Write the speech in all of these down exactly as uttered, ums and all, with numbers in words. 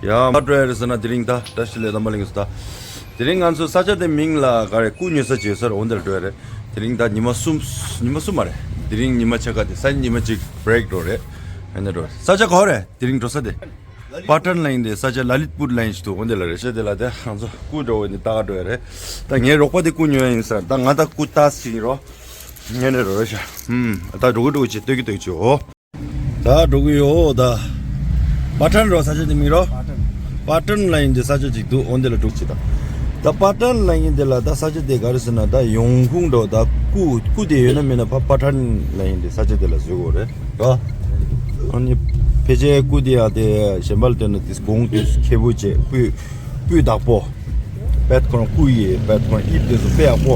ཡ་མ་འགྲོ་ཡ་རེད་ཟེར་ན། དེ་རིང་ད་བཀྲ་ཤིས་བདེ་ལེགས་དམ་པ་ལྷན་རྒྱས་སུ་ད། དེ་རིང་ང་ཚོ་ས་ཆ་དེ་མིང་ལ་ག་རེ། སྐུ་ཉོ་ས་བྱེད་སར་འོ་འདིར་འགྲོ་ཡ་རེད། དེ་རིང་ད་ཉི་མ་གསུམ། ཉི་མ་གསུམ་མ་རེད། དེ་རིང་ཉི་མ་ཕྱེད་ཀ་དེ། སང་ཉིན་ཉི་མ་གཅིག་བྷི་རེག་འགྲོ་རེད། ཨ་ནི་འགྲོ་ས་ཆ་ག་རེད། དེ་རིང་འགྲོ་ས་དེ་པ་ཊན་ལ་ཡིན་དེ། ས་ཆ་ལ་ལིད་པུར་ལ་ཡིན་ཞིག་འདུག་འོ་འདི་ལ་རེད་ཤག་དེ་ལ་དེ་ང་ཚོ་སྐུ་འགྲོ་འོ་འདི་ལྟ་ག་འགྲོ་ཡ་རེད། ད་ངའི་རོགས་པ་དེ་སྐུ་ཉོ་ཡ་ཡིན་ས། ད་ང་ད་སྐུ་ལྟ་ཞིག་ཡིན་རོ། ཉོ་ནས་རོ་རེད་ཤག་ཨུམ། ད་འགྲོ་གི་འགྲོ་གི་བྱེད། ལྟོས་ཀྱི་ལྟོས་ཀྱི་བྱེད་འོ། ད་འགྲོ་གི་ཡོད་ད། པ་ཊན་རོ། ས་ཆ་དེ་མིང་རོ། པ་ཊན། པ་ཊན་ལ་ཡིན་དེ་ས་ཆ་ཅིག་འདུག་འོ་འདི་ལ་འགྲོ་ཅིག་ད། ད་པ་ཊན་ལ་ཡིན་དེ་ལ་ད་ས་ཆ་དེ་ག་རེ་ཟེར་ན། ད་ཡོང་ཁུངས་འགྲོ་ད་སྐུ་སྐུ་དེ་ཡོད་ན་མེད་ན་ཕ་པ་ཊན་ལ་ཡིན་དེ་ས་ཆ་དེ་ལ་བཟོས་ཡོད་རེད་རོ། ཨ་ནི་ཕལ་ཆེར་སྐུ་དེ་ཡང་དེ་གཞན་པ་ལ་ལྟོས་ན་དེ་གོང་དེ་ཁེ་པོ་བྱས་སྤུས་སྤུས་དག་པོ། པད་ཁོ་རང་སྐུ་ཡི་པད་ཁོ་རང་དབྱིབས་དེ་ཚོ་དཔེ་ཡག་པོ།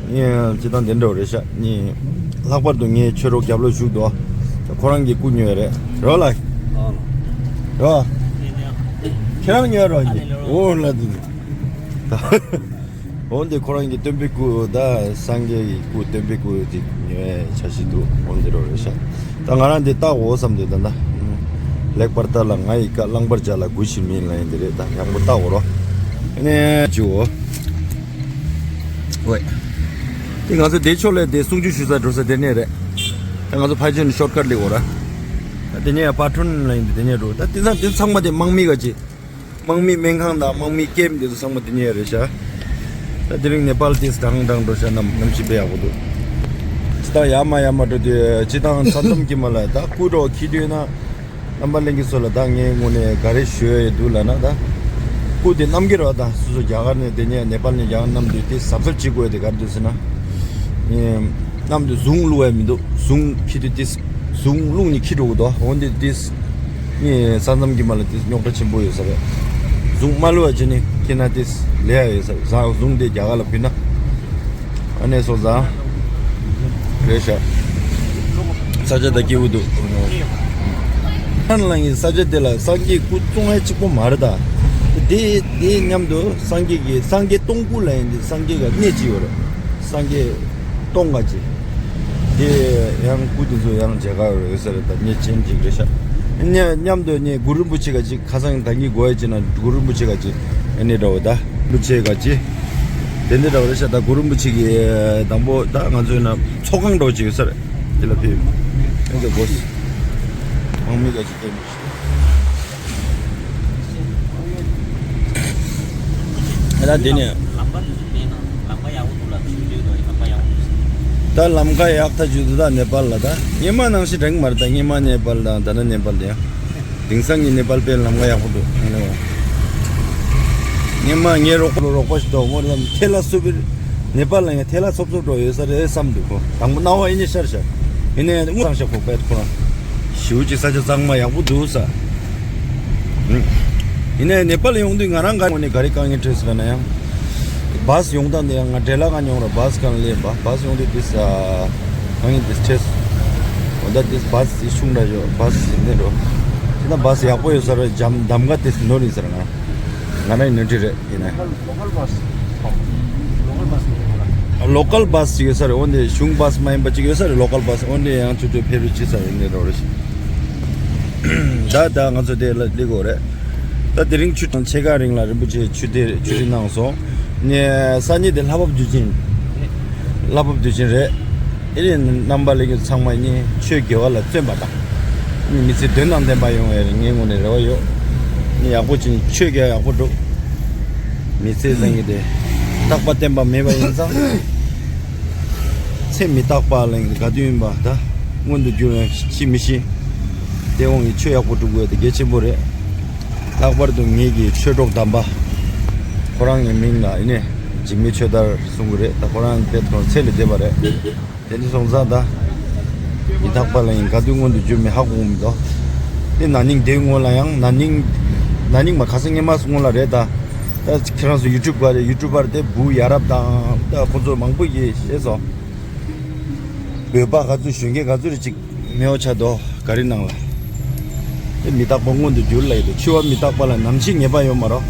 ངས་སྤྱི་བཏང་དེ་འདྲ་རེད་ཤག་ངས་ལྷག་པར་དུ་ངའི་ཆོས་གྲོགས་རྒྱབ་ལོགས་བཞུགས་འདུག་ཁོ་རང་གིས་སྐུ་ཉོས་རེད་རོ་ལ། རོ། ཁྱེད་རང་ཉོས་རོ་ཉི། འོ་ལ་དེ། འོ་འདི་ཁོ་རང་གི་སྟོན་པའི་སྐུ་ད། སངས་རྒྱས་ཀྱི་སྐུ། སྟོན་པའི་སྐུ་དེ་ཉོས་བྱ་ཞིག་འདུག་འོ་འདི་རོ་རེད་ཤག་ད་ང་རང་འདི་བལྟ་དགོས་བསམ་འདུག་ད་ད། ལེགས་པར་བལྟ་ལ་ང་ཡི་བཀའ། བླང་བར་བྱ་ལ་གུས་ཕྱིར་མིན་ལ་ཡིན་འདི་རེད། ད་ཡག་པོ་བལྟ་དགོས་རོ། ཨ་ནི་ཇུའོ། ཝེ། དེ་ང་ཚོ་བདེ་མཆོག་ལས་དེ་གསུང་ཆོས་ཞུ་ས་འགྲོ་ས་དེ་ནས་རེད། ད་ང་ཚོ་ཕལ་ཆེར་ནི་ཤོར་ཀཊ་ལེགས་འོ་ར། ད་དེ་ནས་ཡང་པ་ཊན་ལ་ཡིན་དེ་ནས་འགྲོ། ད་དེ་ཚང་དེ་ཚང་མ་དེ་དམག་མི་ག་ཅི། དམག་མི་སྨན་ཁང་དང་དམག་མི་ཀེམ་དེ་ཚོ་ཚང་མ་དེ་ནས་རེད་ཤག་ད་དེ་རིང་ནེ་པཱལ་དེ་གྲང་གྲང་འགྲོ་ཤག་གནམ་གནམ་གཤིས་དཔེ་ཡག་པོ་འདུག་ད་ཡར་མར་ཡར་མར་འགྲོ་དུས་སྤྱི་བཏང་ས་མཚམས་ཀྱི་མ་ལ་ད་སྐུ་གྲོགས་འཁྱེར་དུས་ན། རྣམ་པ་ལྷན་རྒྱས་ཚོ་ལ་ད་ངས་དངོས་གནས་ག་རེ་ཞུ་ཡི་འདུག་ལབ་ན། ད་སྐུ་དེ་བསྣམས་ཀྱི་རེད་བ། ད་སོ་སོ་རྒྱ་གར་ནས་དེ་ནས་ནེ་པཱལ་ནས་རྒྱ་གར་བསྣམས་དུས་དེ་གཟབ་གཟབ་བྱེད་དགོས་ཡ་དེ་ག་རེ་འདུག་ཟེར་ན། ངས་བསྣམས་དུས་ཟུང་བླུག་ཡ་མི་འདུག་ཟུང་འཁྱེར་དུས་དེ་ཟུང་བླུགས་ནས་འཁྱེར་འགྲོ་གི་འདུག་འོན་ཏེ་དེ་ངས་ས་མཚམས་ཀྱི་མ་ལ་དེ་རྙོག་དྲ་ཆེན་པོ་ཡོད་ས་རེད། ཟུང་མ་བླུགས་པ་བྱས་ནས་འཁྱེར་ན་དེ་ལས་ཡ་ཡོད་ས་རེད། ཟ་ཟུང་དེ་རྒྱ་གར་ལ་ཕུལ་ན། ཨ་ནེ་སོང་ཙང་། རེད་ཤག་ས་ཆ་ད་སྐྱིད་པོ་འདུག་ཁ་ན་ལ་ཡིན་ས་ཆ་དེ་ལ་སངས་རྒྱས་སྐུ་བཙོང་ཡ་གཅིག་པོ་མ་རེད་ད། དེ་དེ་མཉམ་དུ་སངས་རྒྱས་ཀྱི་སངས་རྒྱས་སྟོང་སྐུ་ལ་ཡིན་དེ་སངས་རྒྱས་ཀྱི་གནས་གཅིག་ཡོད་རེད། སངས་རྒྱས་སྟོང་ག་ཅིག་དེ་ཡང་སྐུ་དེ་ཚོ་ཡང་མཇལ་ཁ་ཡོད་རེད་ས་རེད། ད་གནས་ཆེན་གཅིག་རེད་ཤག་མཉམ་དུ་ནི་གུ་རུ་རིན་པོ་ཆེ་ག་ཅིག་ཁ་སང་ད་གིན་གོ་ཡ་ཅིག་ན་གུ་རུ་རིན་པོ་ཆེ་ག་ཅིག་ཨ་ནི་འདྲ་བོ་ད་རིན་པོ་ཆེ་ག་ཅིག་དེ་འདྲ་འདྲ་བོ་རེད་ཤག་ད་གུ་རུ་རིན་པོ་ཆེ་གི་དང་པོ་ད་ང་ཚོའི་ན་ཚོགས་ཁང་འདྲ་བོ་ཅིག་ཡོད་ས་རེད། དེ་ལ་ཕེབས་ཨེ་འདྲ་གོ་སི་དམག་མི་ག་ཅིག་བསྟན་མི་ཤེས། ཨ་ད་དེ་ནས། ལམ་ཁ་དེ་ཚོ་བལྟས་ན་ལམ་ཁ་ཡག་པོ་འདུག་ལ་ཆུ་ཆུ་དང་ལམ་ཁ་ཡག་པོ་འདུག་ད་ལམ་ཁ་ཡག་ཐག་ཆོད་འདུག་ད་ནེ་པཱལ་ལ་ད་སྔོན་མ་ནང་བཞིན་འདྲ་གི་མ་རེད། ད་སྔོན་མ་ནེ་པཱལ་དང་ད་ལྟ་ནེ་པཱལ་དེ་ཡང་དེང་སང་གི་ནེ་པཱལ་དཔེ་ལམ་ཁ་ཡག་པོ་འདུག་སྔོན་མ་ངའི་རོགས་པ་རོགས་པ་ཞིག་འདུག་ངོ་ལ་ཐལ་བ་སུབ་པའི་ནེ་པཱལ་ལ་ཡང་ཐལ་བ་སོབ་སོབ་འགྲོ་ཡོད་ས་རེད་བསམ་འདུག་ཁོ་དང་པོ་སྣང་བ་ཨེ་ནས་ཤར་ཤར་ཨེ་ནས་དངོས་བཟང་ཤག་ཁོ་པད་ཁོ་རང་ཞིའུ་ཅིག་ས་ཆ་གཙང་མ་ཡག་པོ་འདུག་ས། ཡིན་ནའི་ནེ་པཱལ་ཡོང་དུས་ང་རང་ག་ངོས་ནས་ག་རེ་དཀའ་ངལ་འཕྲད་སོང་ན་ཡང་། བཱས་ཡོང་སྟངས་དེ་ཡང་ང་འབྲས་ལ་ང་ཡོང་ར་བཱས་གང་སླེབས་པ་བཱས་ཡོང་དུས་དེ་ས་གང་ཡིན་དེ་འཕྲད་སོང་། འོ་ད་དེ་བཱས་དེ་ཆུང་འདྲ་ཡོད་བཱས་ཡིན་ནའི་འགྲོ། དེ་ན་བཱས་ཡག་པོ་ཡོད་ས་རེད། འཇམ་འདམ་ག་དེ་ནོར་ཡིན་ས་རེད། ང་ང་རང་ཡིན་ནོར་འཁྲུལ་རེད་ཡིན་ནའི། ལོ་ཀལ་བཱས་ཅིག་ཡོད་ས་རེད། འོ་འདི་གཞུང་བཱས་མ་ཡིན་པ་ཅིག་ཡོད་ས་རེད། ལོ་ཀལ་བཱས་འོ་འདི་ཡང་ཆུ་ཚོད་ཕེབས་རེ་ཅི་ས་ཡིན་ནའི་འགྲོ་རེ་ཞིག་ད་ད་ང་ཚོ་དེ་ལ་སླེབས་དགོས་རེད། ད་དེ་རིང་ཆུ་གྲང་ཕྱེད་ཀ་རིང་ལ་རིན་པོ་ཆེ་ཆུ་དེ་ཆུ་དེ་གནང་སོང་། ནས་སང་ཉིན་དེ་ལྷ་བབས་དུས་ཆེན། ལྷ་བབས་དུས་ཆེན་རེད། ཨེ་རེད། རྣམ་པ་ལྷན་རྒྱས་ཚང་མ་ནི་ཆོས་དགེ་བ་ལ་བརྩོན་པ་དང་། མི་ཚེ་དོན་དང་ལྡན་པ་ཡོང་བའི་ངའི་ངོས་ནས་རེ་བ་ཡོད། ནི་ཡག་པོ་བྱས་ནས་ཆོས་དགེ་བ་ཡག་པོ་སྒྲུབ། མི་ཚེ་བཟང་གི་དེ། རྟག་པ་བརྟན་པ་མེད་པ་ཡིན་ཙང་། ཚེ་མི་རྟག་པ་ལ་ག་དུས་ཡིན་པ་ད་མངོན་དུ་གྱུར་ཡང་ཤི་མི་ཤི། དེ་དབང་གིས་ཆོས་ཡག་པོ་སྒྲུབ་དགོས་དེ་གལ་ཆེན་པོ་རེད། ལྷག་པར་དུ་ངེད་ཀྱི་ཆོས་གྲོགས་དམ་པ། ཁོ་རང་གི་མིང་ལ་ཡིན་ནས་འཇིགས་མེད་ཆོས་དར་གསུང་གི་རེད། ད་ཁོ་རང་དཔེ་ཐོག་ཚེ་ལས་འདས་པ་རེད། དེ་འདྲ་སོང་ཙང་ད། མི་རྟག་པ་ལ་ཡིན་ག་དུས་མངོན་དུ་གྱུར་མི་ཧ་གོ་མི་འདུག་དེ་ན་ནིང་དེའི་སྔོན་ལ་ཡང་ན་ནིང་། ན་ནིང་མ་ཁ་སང་སྔོན་མ་སྔོན་ལ་རེད་ད། ད་ཁྱེད་རང་ཚོ་ཡུ་ཊུབ་ག་རེ་ཡུ་ཊུབ་པར་དེ་བུ་ཡ་རབས་དང་ད་ཁོ་ཚོ་མང་པོ་ཡིས་ཤེས་སོ། བོད་པ་ག་ཚོད་གཞོན་སྐྱེས་ག་ཚོད་རེ་ཅིག་མེའོ་ཆ་དོ་ག་རེ་ནང་ལ། དེ་མི་རྟག་པ་མངོན་དུ་གྱུར་ལ་ཡོད་དོ། འཆི་བ་མི་རྟག་པ་ལ་ནམ་འཆི་ངེས་པ་ཡོད་མ་རོ།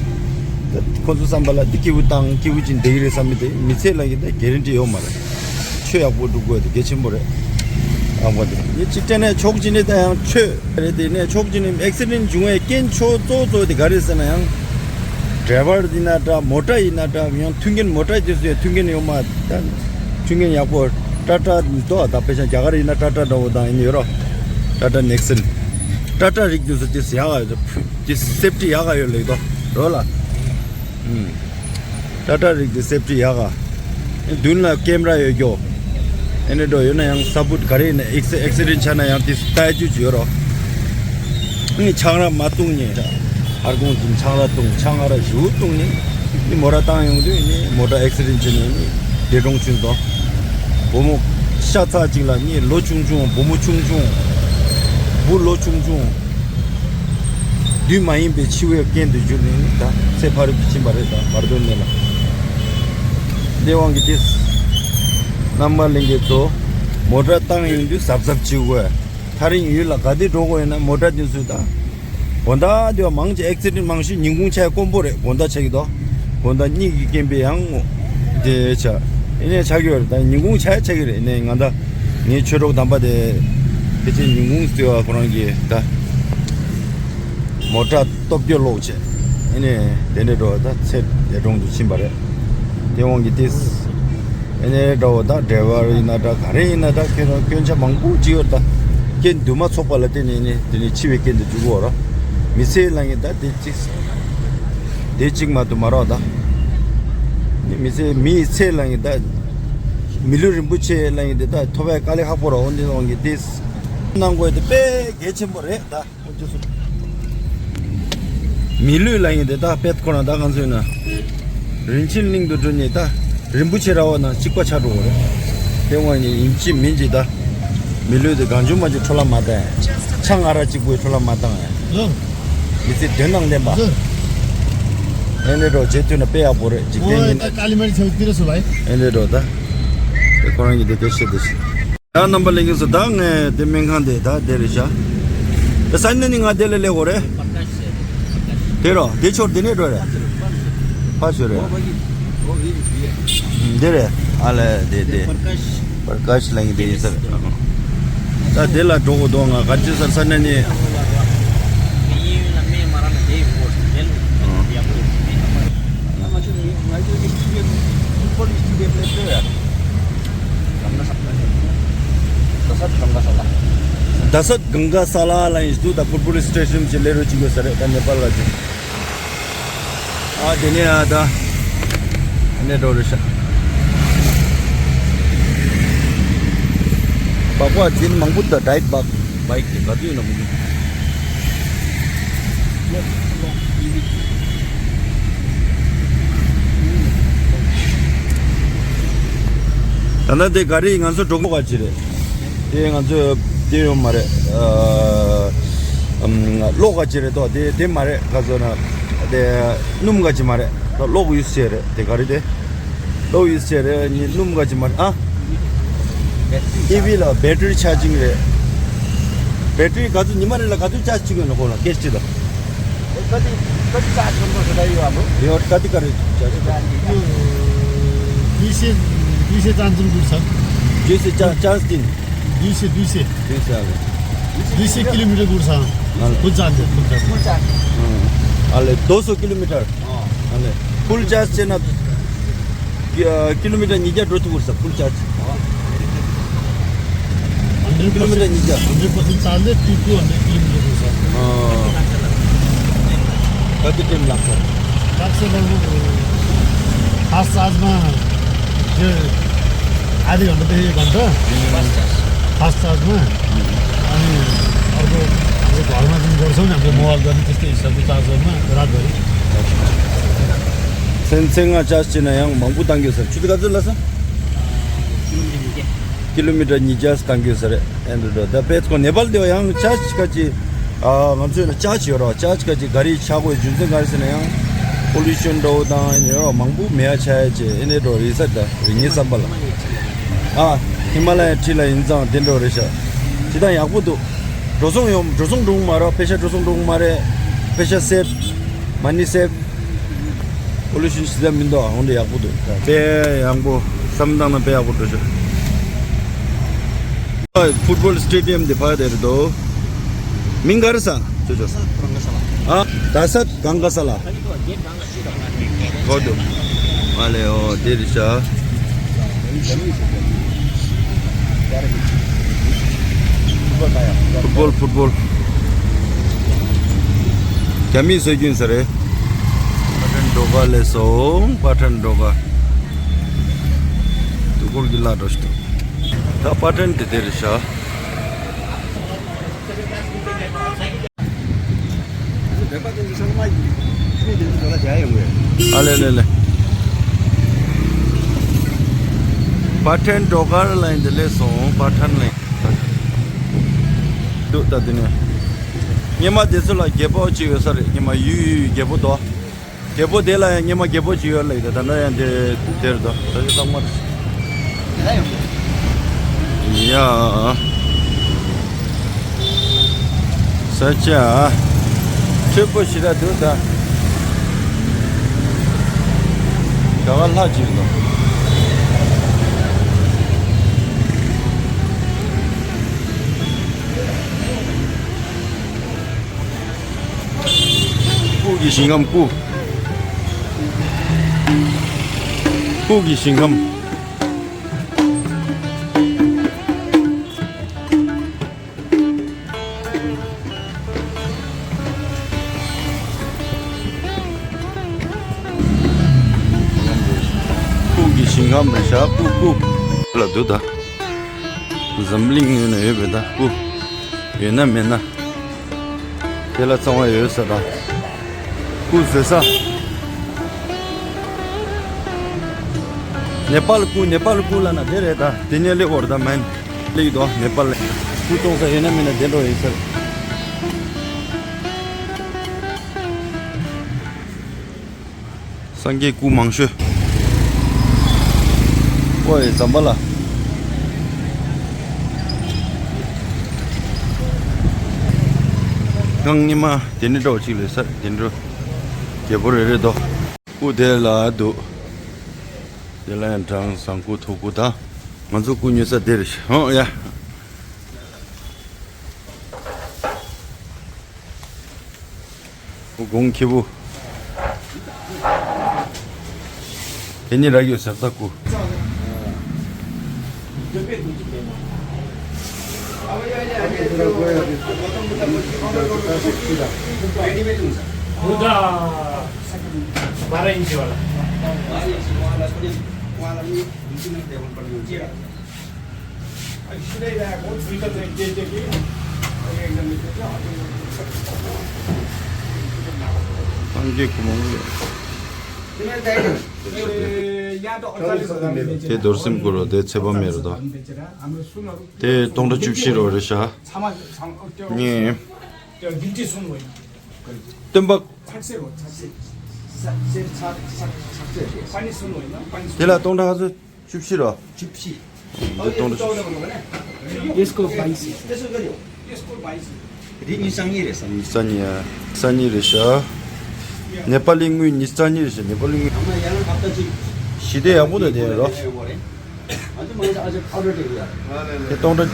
དེ་ཁོ་ཚོ་བསམ་པ་ལ་དེ་སྐྱིད་པོ་བཏང་སྐྱིད་པོ་ཅིག་འདེགས་རེད་བསམ་མི་དེ་མི་ཚེ་ལ་ཡིན་ད་གེ་རན་ཊི་ཡོད་མ་རེད། ཆོས་ཡག་པོ་སྒྲུབ་དགོས་དེ་གལ་ཆེན་པོ་རེད། དང་པོ་དེ་ནི་གཅིག་སྤྲད་ནས་ཕྱོགས་གཅིག་ནས་ད་ཡང་ཆོས་རེད། དེ་ནས་ཕྱོགས་གཅིག་ནས་ཨེག་སི་ཌེན་ཊི་འབྱུང་བའི་རྐྱེན་ཆོ་གཙོ་བོ་གཙོ་བོ་དེ་ག་རེ་ཟེར་ན་ཡང་། ཌ་རའི་ཝར་ཡིན་ན་འདྲ། མོ་ཊ་ཡིན་ན་འདྲ། ཡང་མཐུན་རྐྱེན་མོ་ཊ་དེ་ཚོའི་མཐུན་རྐྱེན་ཡོད་མ་ད། མཐུན་རྐྱེན་ཡག་པོ་ཊ་ཊ་འདུག་ད་དཔེ་ཆ་རྒྱ་གར་ཡིན་ན་ཊ་ཊ་འདྲ་བོ་དང་ཡིན་ཡོད་རོ། ཊ་ཊ་ནེག་སན། ཊ་ཊ་རིགས་དེ་ཚོ་དེ་ཡག་ག་དེ་སེབ་ཊི་ཡག་ག་ཡོད་ལེགས་དོ་རོ་ལ། ཨུམ། ཊ་ཊ་རིགས་དེ་སེབ་ཊི་ཡག་ག་མདུན་ལ་ཀེམ་ར་ཡོད་རྒྱོ། ཨེ་ནེ་འགྲོ་ཡོད་ན་ཡང་ས་བུད་ག་རེ་ཡིན་ན་ཨེག་སི་ཨེག་སི་ཌེན་ཊི་ཆགས་ན་ཡང་དེ་ལྟ་རྒྱུ་ཅིག་ཡོད་རོ། ཨ་ནི་ཆང་རག་མ་བཏུང་ནས་ཧར་གོང་དུ་ཆང་རག་བཏུང་ཆང་རག་ཞུ་བཏུང་ནས་ནི་མོ་ཊ་བཏང་ཡོང་དུས་ནི་མོ་ཊ་ཨེག་སི་ཌེན་ཊི་བྱས་ནས་ནི་འདས་གྲོངས་བྱུང་སོང་། བུ་མོ་ཤ་ཚ་གཅིག་ལ་ནི་ལོ་ཆུང་ཆུང་བུ་མོ་ཆུང་ཆུང་བུ་ལོ་ཆུང་ཆུང་། དུས་མ་ཡིན་པའི་འཆི་བའི་རྐྱེན་དུ་གྱུར་ནས་ནི་ད་ཚེ་ཕ་རོལ་ཏུ་ཕྱིན་པ་རེད། ད་བར་དོ་གནས་ལ། དེ་དབང་གིས་ཏེ། རྣམ་པ་ལྷན་རྒྱས་ཚོ། མོ་ཊ་བཏང་ཡོང་དུས་གཟབ་གཟབ་བྱེད་དགོས། ཐག་རིང་ཡུལ་ལ་ག་དུས་འགྲོ་དགོས་ཡིན་ན་མོ་ཊ་དེ་ཚོས་ད། དགོང་དག་དེ་བ་མང་ཆེ་ཨེག་སི་ཌེན་ཊི་མང་ཤོས་ཉིན་གུང་ཆ་དཀོན་པོ་རེད། དགོང་དག་ཆགས་ཀྱི་འདུག་དགོང་དག་གཉིད་ཀྱི་རྐྱེན་པས་ཡང་དེ་ཆ། ཨེ་ནས་ཆགས་ཀྱི་ཡོད་རེད། ད་ཉིན་གུང་ཆ་ཆགས་ཀྱི་རེད། ཨེ་ནས་ང་ད་ངའི་ཆོས་གྲོགས་དམ་པ་དེ་ཕལ་ཆེར་ཉིན་གུང་ཟེར་བ་ཁོ་རང་གིས་ད་མོ་ཊ་སྟོབས་སྐྱོ་ལོག་བྱས། ཨེ་ནས་དེ་འདྲའི་འགྲོ་བ་ད་ཚེ་འདས་གྲོངས་སུ་ཕྱིན་པ་རེད། དེ་དབང་གིས་ཏེ། ཨེ་ནས་འདྲ་བོ་ད་ཌ་རའི་ཝར་ཡིན་ན་འདྲ་ག་རེ་ཡིན་ན་འདྲ་ཁྱོད་རང་སྐྱོན་ཆ་མང་པོ་ཅིག་ཡོད་ད། རྐྱེན་དུ་མ་ཚོགས་པ་ལ་བརྟེན་ནས་ནི་དེ་ནི་འཆི་བའི་རྐྱེན་དུ་འཇུག་གོ་ར། མི་ཚེ་ལ་ངེས་ད་དེ་གཅིག་དེ་གཅིག་མ་གཏོགས་མ་རག་ད། ནི་མི་ཚེ་མིའི་ཚེ་ལ་ངེས་ད། མི་ལུས་རིན་པོ་ཆེ་ལ་ངེས་དེ་ད་ཐོབ་པའི་དཀའ་ལས་ཁག་པོ་ར། འོན་ཏེ་དབང་གིས་ཏེ། གནང་དགོས་དེ་དཔེ་གལ་ཆེན་པོ་རེད་ད། མི་ལུས་ལ་ཡིན་དེ་ད་དཔེ་ཁོ་ན་ད་གང་ཚོད་ན། རིན་ཆེན་གླིང་དུ་འགྲོ་ནས་ད་རིན་པོ་ཆེ་ར་བ་ན་གཅིག་པ་ཆགས་འགྲོ་བ་རེད། དེ་དབང་ནི་ཡིན་གཅིག་མིན་གཅིག་ད། མི་ལུས་དེ་གང་བྱུང་མ་བྱུང་འཕྲོ་བརླག་མ་བཏང་། ཆང་ཨ་རག་གཅིག་པོའི་འཕྲོ་བརླག་མ་བཏང་། མི་ཚེ་དོན་དང་ལྡན་པ། ཨེ་ནས་འགྲོ་རྗེས་མཐུན་ན་དཔེ་ཡག་པོ་རེད། འཇིག་རྟེན་ཉིད་ན། ཨེ་ནས་འགྲོ་ད། དེ་ཁོ་རང་གི་དེ་དེ་བཤད་དེ་བཤད། ད་རྣམ་པ་ལྷན་རྒྱས་ཚོ་ད་ངས་དེ་སྨན་ཁང་དེ་ད་དེ་རེད་ཤག་ད་ས་ནས་ནི་ང་དེ་ལ་སླེབས་དགོས་རེད། དེ་རོ་དེ་ཆོར་དེ་ནས་འགྲོ་རེད། ཕ་ཤོད་རེད། དེ་རེད། ཨ་ལས་དེ་དེ་པར་ཀ་ཤི་ལ་ཡིན་དེ་ཡིན་ས་རེད། ད་དེ་ལ་འགྲོ་དགོས་འདུག་ང་ག་ཅི་ས་ས་ནས་ནི། ད་སད་གང་ག་ས་ལ་ལ་ཡིན་དུས་ད་ཕུར་པུ་ལི་སི་ཊེ་ཤན་གྱི་ལས་རོགས་བྱེད་དགོས་ས་རེད། ད་ནེ་པཱལ་ག་ཅིག་ཨ་དེ་ནས་ཨ་ད་ནས་འགྲོ་རེད་ཤག་སྦག་སྦག་འཛིན་མང་པོ་ད་ཌའེ་ཊི་སྦག་བྷའིཀ་དེ་ག་དུས་ཡིན་ན་མི་འདུག་ད་ལྟ་དེ་ག་རེ་ང་ཚོ་འགྲོ་གོ་ག་ཅི་རེད། དེ་ང་ཚོ་དེ་ཡོད་མ་རེད། ཨ་ཨམ་གློག་ག་ཅི་རེད་དོ། དེ་དེ་མ་རེད། ག་ཚོད་ན་དེ་སྣུམ་ག་ཅི་མ་རེད། ད་གློག་ཡུས་བྱས་རེད། དེ་ག་རེ་དེ་གློག་ཡུས་བྱས་རེད། ནི་སྣུམ་ག་ཅི་མ་རེད། ཨ་ཨི་ཝི་ལ་བེ་ཊ་རི་ཆར་ཇིང་རེད། བེ་ཊ་རི་ག་ཚོད་ཉི་མ་རེ་ལ་ག་ཚོད་ཅར་ཇི་བྱེད་དགོས་ན་ཁོ་ལ་སྐད་ཆ་དང་། ག་དེ་ག་དེ་ཅར་ཇི་ཡོད་ག་དེ་ག་རེ་ཅར་ཇི། ལུས་སེ་ལུས་སེ་ཙམ་ཙམ་དགོས་ས། ལུས་སེ་ཅར་ཅར་ཇི་ཏིན། ལུས་སེ་ལུས་སེ། ལུས་སེ་ཨ་ལེ། ལུས་སེ་ཀི་ལོ་མི་ཊར་དགོས་ས། ཨ་ལེ། ཕུལ་ཅར་ཇི་ཕུལ་ཅར་ཇི། ཕུལ་ཅར་ཇི། ཨ་ལེ་ཌོ་སོ་ཀི་ལོ་མི་ཊར། ཨ་ལེ། ཕུལ་ཅར་ཇི་བྱས་ན། ཀི་ལོ་མི་ཊར་ཉིས་བརྒྱ་འགྲོ་ཐུབ་ཀྱི་རེད་ས། ཕུལ་ཅར་ཇི། ཀི་ལོ་མི་ཊར་ཉིས་བརྒྱ། ཧན་ཌེཌ་པར་སེན་ཊི་ཚར་ལས་ཏུ་ཏུ་ཧན་ཌེཌ་ཀི་ལོ་མི་ཊར་འགྲོ་ས། ཨ། ག་དུས་ཊེམ་ལགས་སོ། ལགས་སོ་ལགས་སོ། ཧ་སག་མ། ཇི། ཨ་དེ་གང་འདྲ་དེ་གང་འདྲ། ཧ་སག་མ། ཨ་ནི། ཨ་རོ། ཨ་རོ་བར་མ་དེ་འགོར་སོང་ནས་མོ་བར་དོ་ནི་དེ་སྟེ་ས་དུ་ཚ་སོ་མ་ར་དོ་རེད། ཚན་ཚན་ང་ཅར་ཇི་བྱས་ན་ཡང་མང་པོ་བཏང་གི་ཡོད་ས་རེད། ཆུ་ཚོད་ག་ཚོད་ལ་ས། ཀི་ལོ་མི་ཊར་ཉིས་བརྒྱ་བཏང་གི་ཡོད་ས་རེད། ཨེ་འདྲ་འདྲ་ད་དཔེ་ཁོ་ནེ་པཱལ་དེ་བ་ཡང་ཅར་ཇི་ཁ་ཅིག་ཨ་ང་ཚོས་ན་ཅར་ཇི་ཡོད་ར། ཅར་ཇི་ཁ་ཅིག་ག་རེ་ཆག་དགོས་རྒྱུ་མཚན་ག་རེ་ཟེར་ན་ཡང་པོ་ལུ་ཤན་འདྲ་བོ་དང་ཡོད་ར། མང་པོ་མེད་ཡ་ཆག་ཡ་ཅེས་ཨེ་འདྲ་འདྲ་བོ་ཡིན་ས་ད་རེད་ངའི་བསམ་པ་ལ། ཨ་ཧི་མ་ལ་ཡའི་འཁྲིས་ལ་ཡིན་ཙང་དེ་འདྲ་བོ་རེད་ཤག་ཇི་ལྟར་ཡག་པོ་འདུག་འགྲོ་སོང་ཡོང་འགྲོ་སོང་འགྲོ་གི་མ་རེད། པེ་ཤ་འགྲོ་སོང་འགྲོ་གི་མ་རེད། པེ་ཤ་སེབ། མ་ནི་སེབ། པོ་ལུ་ཤན་ཞེ་དྲག་མི་འདུག་འོན་ཏེ་ཡག་པོ་འདུག་དཔེ་ཡག་པོ་བསམ་བཏང་ན་དཔེ་ཡག་པོ་འགྲོ་ཤག་ཕུཊ་བོལ་སི་ཊེ་ཌི་ཡམ་དེ་ཕར་དེར་འདུག་མིང་ག་རེ་ཟེར། ཅོ་ཅོ། ཨ། དྷ་སད་གང་ག་ས་ལ། ཧོ་དུ། ཨ་ལེ་ཨོ་དེ་རེད་ཤག་ཕུཊ་བོལ་ཕུཊ་བོལ། རྒྱ་མིའི་སྲོལ་རྒྱུན་ཟེར་རེད། པ་ཊན་ཌོ་ག་སླེབས་སོང་། པ་ཊན་ཌོ་ག། དུས་འཁོར་གྱི་བླ་འགྲོ་ཞིག་འདུག་ད་པ་ཊན་དེ་དེ་རེད་ཤག་ཨ་ལེ་ལེ་ལེ། པ་ཊན་ཌོ་གར་ལ་ཡིན་དེ་སླེབས་སོང་། པ་ཊན་ལ་ཡིན། འདུག་ད་དེ་ནས། སྔོན་མ་དེ་ཚོ་ལ་རྒྱལ་པོ་གཅིག་ཡོད་ས་རེད། སྔོན་མ་ཡུལ་ཡུལ་རྒྱལ་པོ་དོ། རྒྱལ་པོ་དེ་ལ་ཡང་སྔོན་མ་རྒྱལ་པོ་གཅིག་ཡོད་ལབ་ཡོད། ད་ལྟ་ཡང་དེ་དེར་དོ། ད་ཆ་ཚང་མ་རེད། ཡ། ས་ཆ་མཁྲེགས་པོ་ཞེ་དྲག་འདུག་ད། ག་བ་ལྷག་ཅིག་འདུག་སྤུ་གི་ཞིང་ཁམས། སྤུ། སྤུ་གི་ཞིང་ཁམས། སྤུ་གི་ཞིང་ཁམས་རེད་ཤག་སྤུ་སྤུ། ལ་འདུག་ད། འཛམ་གླིང་ངོས་ནས་ཡོད་པའི་ད་སྤུ། ཡོད་ན་མེད་ན། དེ་ལ་གཙང་བ་ཡོད་ས་དང་། སྤུ་བཟོས་ས། ནེ་པཱལ་སྐུ། ནེ་པཱལ་སྐུ་ལབ་ན་དེ་རེད་ད། དེ་ནས་སླེབས་ཡོད་རེད་ད། མན་སླེབས་ཡོད་དོ། ནེ་པཱལ་ལ་སྐུ་གཏོང་ས་ཡོད་ན་མེད་ན་དེ་འགྲོ་ཡིན་ས་རེད། སངས་རྒྱས་སྐུ་མང་ཤོས། ཨོ་ཡེ་ཛམ་བྷ་ལ། སྒང་ཉི་མ་དེ་ནི་འདྲ་བ་ཅིག་ལས་ས་དེ་འདྲ། རྒྱལ་པོ་རེ་རེ་དོ། སྐུ་དེ་ལ་འདུག་དེ་ལ་ཡང་བྲང་བཟང་སྐུ་ཐོག་སྐུ་དང་། ང་ཚོ་སྐུ་ཉོ་ས་དེ་རེད། ཧོ་ཡ། ཨོ་གོང་ཁེ་པོ། དེ་ནི་ར་ཡོད་ཟེར་ད་སྐུ། སངས་རྒྱས་སྐུ་མང་པོ་ཡོད། དེ་རྡོར་སེམས་སྐུ་རོ། དེ་ཚེ་དཔག་མེད་རོ་དོ། དེ་སྟོང་ཕྲག་བཅུ་བཞི་རོ་རེད་ཤག་ངས། སྟོན་པ། དེ་ལ་སྟོང་ཕྲག་ག་ཚོད། བཅུ་བཞི་རོ། བཅུ་བཞི། འདི་སྟོང་ཕྲག་བཅུ་བཞི། Yes, go, bye. རེད། ཉི་ཤུ་རྩ་གཉིས་རེད་ས། ཉི་ཤུ་རྩ་གཉིས་ཡ། ཉི་ཤུ་རྩ་གཉིས་རེད་ཤག་ནེ་པ་ལི་དངུལ་ཉི་ཤུ་རྩ་གཉིས་རེད་ཤག་ནེ་པ་ལི་དངུལ། ཞི་བདེ་ཡག་པོ་འདུག་དེ་རོ། དེ་སྟོང་ཕྲག་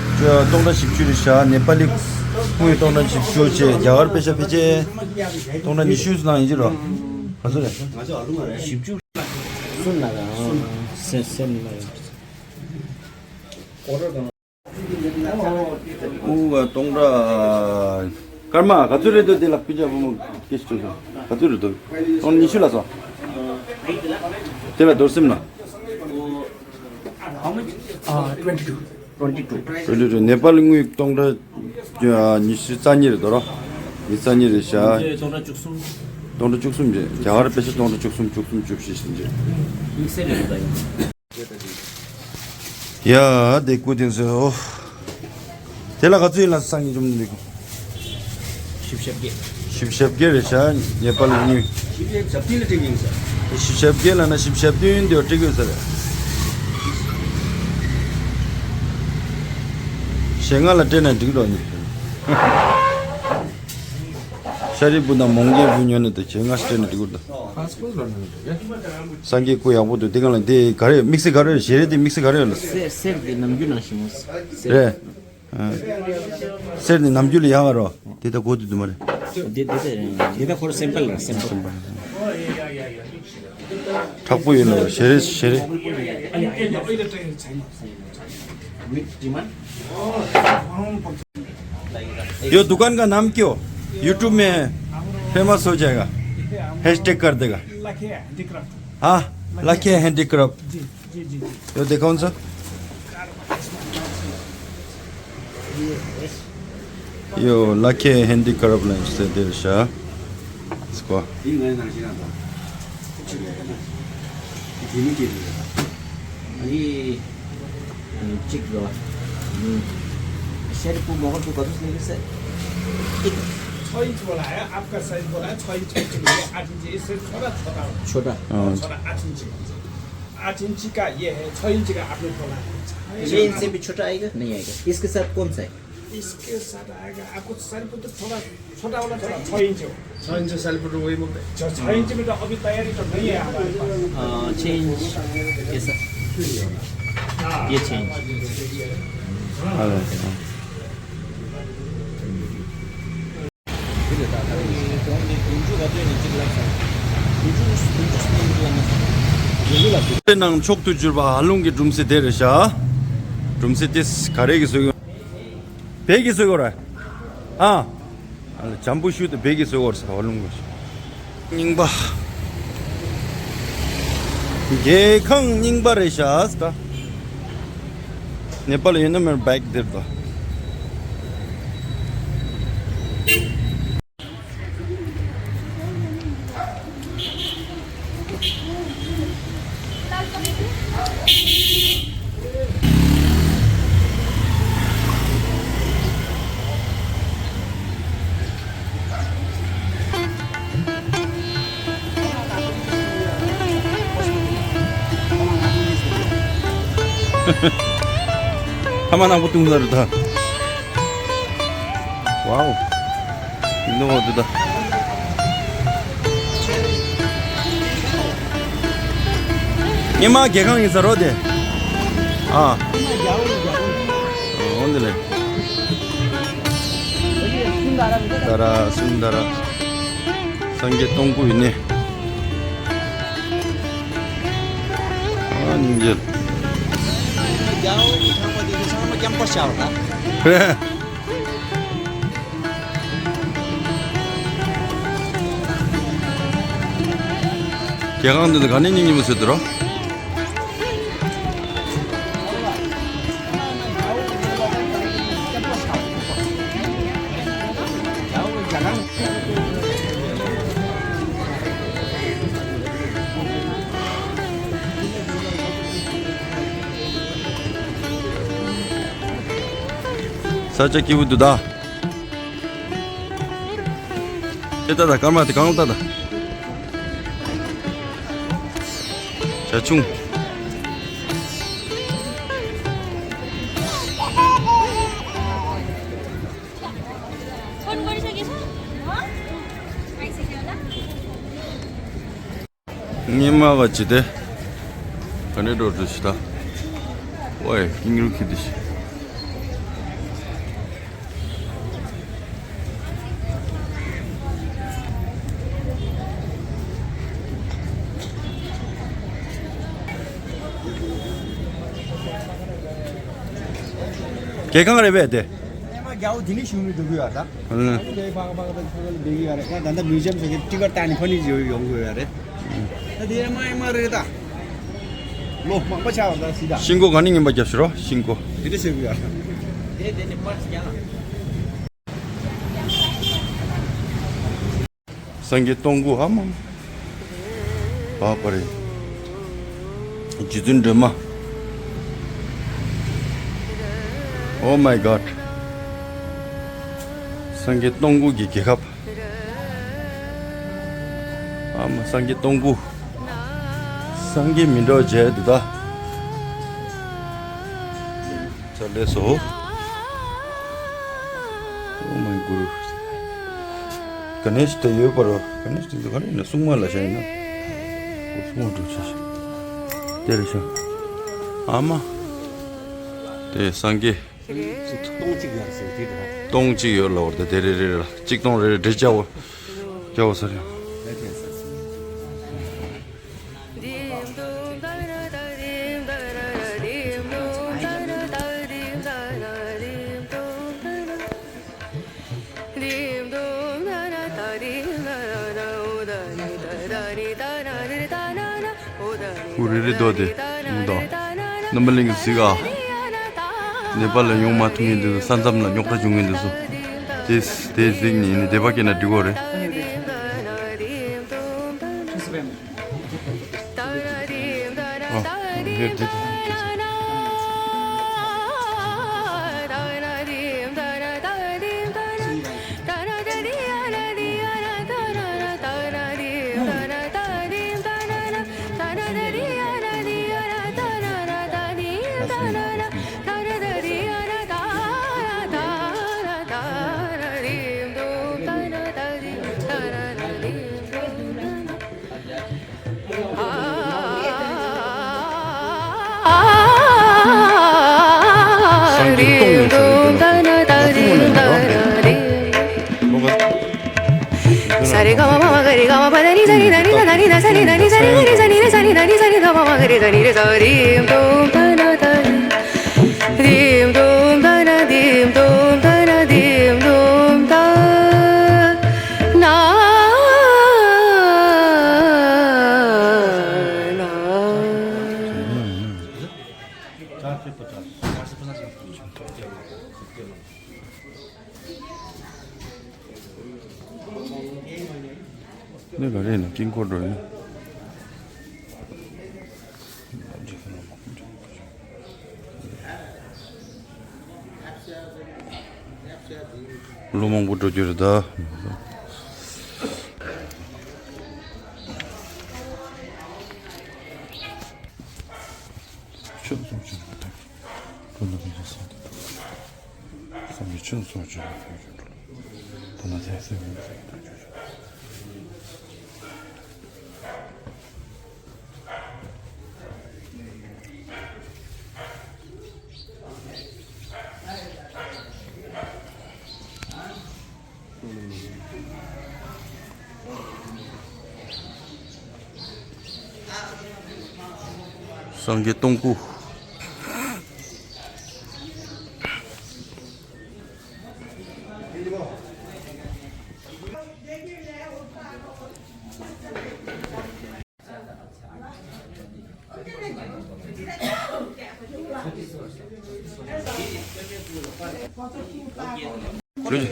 སྟོང་ཕྲག་བཞི་བཅུ་རེད་ཤག་ནེ་པ་ལི་དངུལ་སྟོང་ཕྲག་བཞི་བཅུ་བྱས། རྒྱ་གར་པེ་ཤ་ཕལ་ཆེར་སྟོང་ཕྲག་ཉི་ཤུ་ཙམ་ཡིན་གྱི་རོ། ག་ཚོད་རེད། བཞི་བཅུ། གསུམ་ལ་ར། སེ་སེ་ལ་ར། ཨུ་བ་སྟོང་ཕྲག་སྐར་མ་ག་ཚོད་རེད་འདུག་དེ་ལ་སྤུན་ཆ་བུ་མོ་སྐད་ཆ་དྲིས་སོང་། ག་ཚོད་རེད་འདུག་སྟོང་ཉི་ཤུ་ལ་སོང་། དེ་ལ་རྡོར་སེམས་ལ། How much? Uh, twenty-two. Twenty-two. Twenty-two. ནེ་པ་ལི་དངུལ་སྟོང་ཕྲག་ཉི་ཤུ་རྩ་གཉིས་རེད་དོ་རོ། ཉི་ཤུ་རྩ་གཉིས་རེད་ཤག་སྟོང་ཕྲག་བཅུ་གསུམ། སྟོང་ཕྲག་བཅུ་གསུམ་རེད། རྒྱ་གར་པེ་ཤ་སྟོང་ཕྲག་བཅུ་གསུམ། བཅུ་གསུམ་བཅུ་བཞི་ཟིན་རེད། དམིགས་བསལ་རེད་ད་ཡིན། ཡ་དེ་སྐུ་དེ་ཚོ། དེ་ལ་ག་ཚོད་ཡིན་ལ་སང་ཉིན་ཅུང་འདུག་བཞི་བཅུ་ཞེ་བརྒྱད། བཞི་བཅུ་ཞེ་བརྒྱད་རེད་ཤག་ནེ་པ་ལི་དངུལ། བཞི་བཅུ་ཞེ་བརྒྱད་ལ་ན་བཞི་བཅུ་ཞེ་བདུན་འདི་སྤྲད་དགོས་ས་རེད། ཞེ་ལྔ་ལ་སྤྲད་ན་འགྲིག་རོགས་ནི། ཤཱ་རིའི་བུ་དང་མོའུ་འགལ་བུ་ཉོས་ནས་ད་ཞེ་ལྔ་སྤྲད་ན་འགྲིག་གི་རེད། སངས་རྒྱས་སྐུ་ཡག་པོ་འདུག་དེ་ག་ལ་དེ་ག་རེ་དམིགས་བསལ་ག་རེ་རེད། ཞལ་རས་དེ་དམིགས་བསལ་ག་རེ་རེད་ལ། གསེར་གསེར་གྱི་ནམ་རྒྱུན་ནང་བཞིན་མོ། རེད། གསེར་ནི་ནམ་རྒྱུན་ལ་ཡག་རོ། དེ་ད་གོ་དུ་དུ་མ་རེད། འདི་འདི་འདི་འདི་ད་ཁོ་ར་སེམ་པལ་ར་སེམ་པལ། དྲག་པོ་ཡོད་ལ་ཞེ་རེ་ཞེ་རེ། यो दुकान का नाम क्या हो? YouTube में फेमस हो जाएगा। हैशटैग कर देगा। लखे हैंडीक्राफ्ट। हाँ, लखे हैंडीक्राफ्ट। जी, जी, जी, जी। यो देखाउन सर। यो लखे हैंडीक्राफ्ट लाइन से देर शाह। इसको। अनि, अनि चिक दो। अनि सेट को मगर को कतुस लेके से? एक। छः इंच वाला है, आपका साइज बोला है, छः इंच का चाहिए, आठ इंच, इससे थोड़ा छोटा होगा। छोटा। हाँ। थोड़ा आठ इंच। आठ इंच का ये है, छः इंच का आपने बोला है। छः इंच से भी छोटा आएगा? नहीं आएगा। इसके साथ कौन सा है? इसके साथ आएगा आपको साइज तो थोड़ा छोटा वाला, थोड़ा छः इंच हो। छः इंच साइज पर वही बोलते हैं। छः, छः इंच में तो अभी तैयारी तो नहीं है हमारे पास। हाँ, छः इंच कैसा? हाँ। ये छः इंच। हाँ। དེ་ནང་མཆོག་ཏུ་གྱུར་པ་ཧ་ལུང་གི་སྒྲུང་གསལ་དེ་རེད་ཤག་སྒྲུང་གསལ་དེ་ག་རེ་གི་བཟོ་གི། བོད་ཀྱི་བཟོ་གི་རེད། ཨ། ཨ་ལ་འཇམ་པོ་ཤུ་དེ་བོད་ཀྱི་བཟོ་གི་རེད་ཟེར་ཧ་ལུང་གི། རྙིང་པ། རྒྱལ་ཁང་རྙིང་པ་རེད་ཤག་ད། ནེ་པཱལ་ཡིན་ན་མེར་བེག་དེར་ད། ཐ་མ་ནག་པོ་བཏུང་ཚར་རེད་ད། ཝའོ། འདི་འོ་འདི་ད། སྔོན་མ་རྒྱལ་ཁང་ཡིན་ས་རོ་དེ། ཨ། འོ་འདི་ལས། ད་ར་སུན་ད་ར། སངས་རྒྱས་སྟོང་སྐུ་ཡིན་ནི། ཨ་སྙིང་རྗེ། རྒྱལ་ཁང་གི་ཁང་པ་དེ་ཚང་མ་སྐྱམ་པ་ཤར་བ་ད། རྒྱལ་ཁང་འདི་ཚོ་ག་ནས་སྙིང་རྗེ་མོ་བཟོས་འདུག་རོ། ས་ཆ་སྐྱིད་པོ་འདུག་ད། ཁྱེད་ལྟ་ད་སྐར་མ་དེ་གང་ལྟ་ད། བྱ་ཆུང་། སྔོན་མ་བ་ཅི་སྟེ། ག་ནས་འགྲོ་འགྲོ་ཞིག་ད། ཝའི་སྙིང་རུས་ཁྱི་དེ་ཞིག་རྒྱལ་ཁང་རེད་པས་དེ། ཨེ་མ་རྒྱལ་པོ་དེ་ནས་བཞུགས་ནས་འགྲོ་གི་ཡོད་ད། ཨ་ནི། ཨ་ནི་དེ་པག་པག་ད་ཁོ་ལ་འདེགས་ཡོད་རེད། ད་ད་ལྟ་མིའུ་ཛིམ་ཟེར་གི་ཏི་ཀེ་ཊི་བཏང་ནས་ཕ་ནི་ཡོང་གི་ཡོད་རེད། ད་དེ་ཨེ་མ་ཨེ་མ་རེད་ད། ལོ་མང་པོ་ཆགས་པ་ད་སྲིད་ད། ཤིང་སྒོ་ག་ནས་ངན་པ་རྒྱབ་ཤི་རོ་ཤིང་སྒོ། དེ་འདྲ་ཟེར་གི་ཡོད་རེད། དེ་དེ་ནས་པར་རྒྱག་སངས་རྒྱས་སྟོང་སྐུ་ཧ་མ། བ་པ་རེད། རྗེ་བཙུན་སྒྲོལ་མ། Oh my God. སངས་རྒྱས་སྟོང་སྐུ་གི་རྒྱལ་ཁབ། ཨ་མ་སངས་རྒྱས་སྟོང་སྐུ། སངས་རྒྱས་མི་འདྲ་བ་མཇལ་འདུག་ད། ཚར་ལས་སོ། Oh my God. ག་ནས་ཞིག་ད་ཡོད་པ་རོ། ག་ནས་ཞིག་ད་ག་ནས་ན་སྲུང་མ་ལ་བྱས་ན། སྲུང་མ་འགྲོ་ཆ་ཞིག་དེ་རེད་ཤག་ཨ་མ། དེ་སངས་རྒྱས། སྟོང་གཅིག་ཡོད་ཟེར་དེ་རེད། སྟོང་གཅིག་ཡོད་ལབ་པ་རེད། དེ་རེད་རེད་རེད། གཅིག་སྟོང་རེད་རེད། འདྲེ་རྒྱག་འོ། རྒྱག་འོ་ཟེར་ཡང་། ཁུ་རེ་རེ་རྡོ་དེ་མུ་དང་རྣམ་པ་གླིང་གི་གཟིགས་ཨ། ནེ་པ་ལ་ཡོང་མ་ཐུབ་མཁན་དེ་ཚོ། ས་མཚམས་ལ་རྙོག་དྲ་བྱུང་མཁན་དེ་ཚོ། དེ་དེ་གཟིགས་ནས་ནི་སྡེ་པ་སྐྱེལ་ན་འགྲིག་གོ་རེད། ཨ། ཡོད་དེ་དེ། སངས་རྒྱས་སྟོང་ཡོད་ས་རེད་དེ་ལ། ང་ཚོ་ངོ་ནས་རང་རེད། Sa re ga ma pa ma ga re ga ma pa da ni sa ni da ni da ni da sa ni da ni sa ni da ni sa ni da ni sa ni da pa ma ga re da ni re sa re dum dum da da da re dum dum da da dum dum da da dum dum da na na. ནི་ག་རེ་ནི་དཀྱིལ་འཁོར་འགྲོ་ཡིན། ལོ་མང་པོ་འགྲོ་རྒྱུ་རེད་ད། ཆོས་སུམ་ཅུ་ནང་དུ་འགྲོ་ན་མི་རེ་སོང་དུ་འགྲོ། བསམ་པའི་ཆོས་སུམ་ཅུ་ནང་དུ་འགྲོ། ད་ན་དེ་སེམས་མི་སེམས་དུ་འགྲོ། སངས་རྒྱས་སྟོང་སྐུ།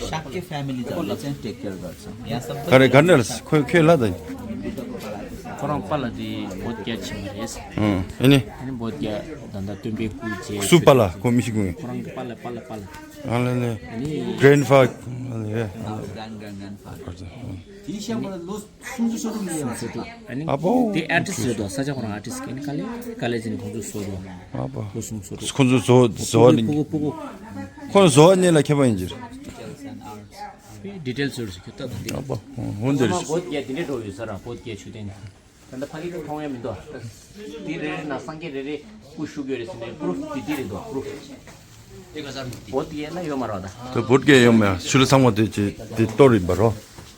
ཤཱཀྱ་ཕེ་མི་ལི་དང་ལེ་ཚན་ཊེག་ཀེར་གར་སོང་། ཡང་སམ་ག་རེ་ག་འདྲ་ལ་ཁོས་ཁྱོད་ལ་དང་། ཁོ་རང་པཱ་ལགས་དེ་བོད་རྒྱ་ཆེན་པོ་རེད། ཨང་ཨེ་ནི། ཨེ་ནི་བོད་རྒྱ་ད་ལྟ་སྟོན་པའི་སྐུ་བཅས། སུ་པཱ་ལགས། ཁོ་མི་ཤི་གུང་། ཁོ་རང་གི་པཱ་ལགས་པཱ་ལགས་པཱ་ལགས། ཨ་ལེ་ལེ། ཨེ་ནི་གྷ་རེན་ཕ་ཨ་ལེ་ལེ། གྷ་རེན་གྷ་རེན་ཕ་ལགས། དེ་ཤ་མ་ལ་ལོ་སུམ་ཅུ་སོ་དྲུག་ལ་ཡང་སོ་དྲུག་ཨ་ནི་ཨ་པོ། དེ་ཨར་ཊིསི་རེད་དོ། ས་ཆ་ཁོ་རང་ཨར་ཊིསི་ཀན་ཀ་ལེ་ཀ་ལེ་ཅིན་ཁོང་ཚོ་བཟོ་དོ། ཨ་པོ། ལོ་སུམ་ཅུ་སོ་དྲུག་ཁོང་ཚོ་བཟོ་བཟོ་བ་ནི། ཕུ་གུ་ཕུ་གུ། ཁོང་བཟོ་བ་ཉིད་ལ་མཁས་པ་ཡིན་གྱི། པའི་ཌི་ཊེལ་ཚོར་སུ་ཁྱོད་ལྟ་དང་དེ། ཨ་པོ། འོན་ཏེ་རེད། བོད་རྒྱ་དེ་འདྲ་འགྲོ་ཡོད་ས་ར། བོད་རྒྱ་ཆུ་ཐེན། ད་ལྟ་ཕ་གི་ལ་མཐོང་ཡ་མི་འདུག་དེ་རེ་རེ་ན་སངས་རྒྱས་རེ་རེ་སྐུ་བཞུགས་ཡོད་རེད་ཟེར་ནས་པུ་རུཕ་དེ་དེ་རེད་འདུག་པུ་རུཕ། བོད་ཡས་ན་ཡོད་མ་རེད་ད། དེ་བོད་སྐད་ཡོད་མེད་ཆུ་ལ་ཚང་མ་དེ་ཅི་དེ་གཏོར་ཡིན་པ་རོ།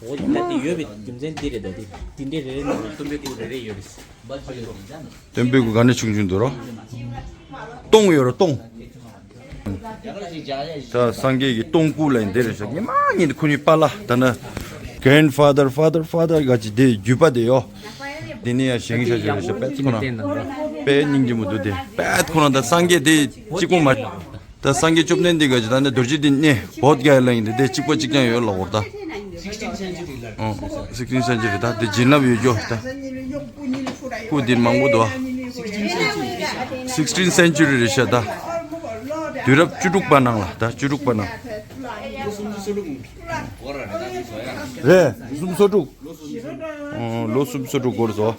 འོ་ད་དེ་ཡོད་པའི་རྒྱུ་མཚན་དེ་རེད་ད། དེ་དེ་འདྲའི་རེ་རེ་ནང་ལ་སྟོན་པའི་སྐུ་རེ་རེ་ཡོད་རེད། སྟོན་པའི་སྐུ་ག་ནས་ཆུང་ཆུང་འདུག་རོ། སྟོང་ཡོད་རོ་སྟོང་། ད་སངས་རྒྱས་ཀྱི་སྟོང་སྐུ་ལ་ཡིན་དེ་རེད་ཤག་ཉི་མ་ཉིན་དུ་ཁོ་གཉིས་པཱ་ལགས་ད་ནི་གྷ་རེན་ཕ་དར་ཕ་དར་ཕ་དར་ག་ཅི་དེ་བརྒྱུད་པ་དེ་ཡོད། དེ་ནས་ཡང་བཞེངས་བཞག་ཡོད་རེད་ཤག་པད་ཁོ་རང་པད་སྙིང་རྗེ་མོ་འདུག་དེ་པད་ཁོ་རང་ད་སངས་རྒྱས་དེ་གཅིག་པོ་མ། ད་སངས་རྒྱས་བཅོམ་ལྡན་འདས་ག་ཅི་ད་ནི་རྡོ་རྗེ་གདན་ནས་བོད་རྒྱ་ལ་ཡིན་དེ་དེ་གཅིག་པ་གཅིག་རྐྱང་ཡོད་ལ་འོར་ད། ཨོ་སིག་སི་ཊིན་སེན་ཅུ་རི་ད་དེ་བྱིན་རླབས་ཡོད་རྒྱུ་ད། སྐུ་དེ་མང་པོ་འདུག་ཨ། སིག་སི་ཊིན་སེན་ཅུ་རི་རེད་ཤག་ད། དུས་རབས་བཅུ་དྲུག་པ་ནང་ལ་ད་བཅུ་དྲུག་པ་ནང་། རེད། སུམ་སོ་དྲུག་ཨོ་ལོ་སུམ་སོ་དྲུག་འགོར་སོ།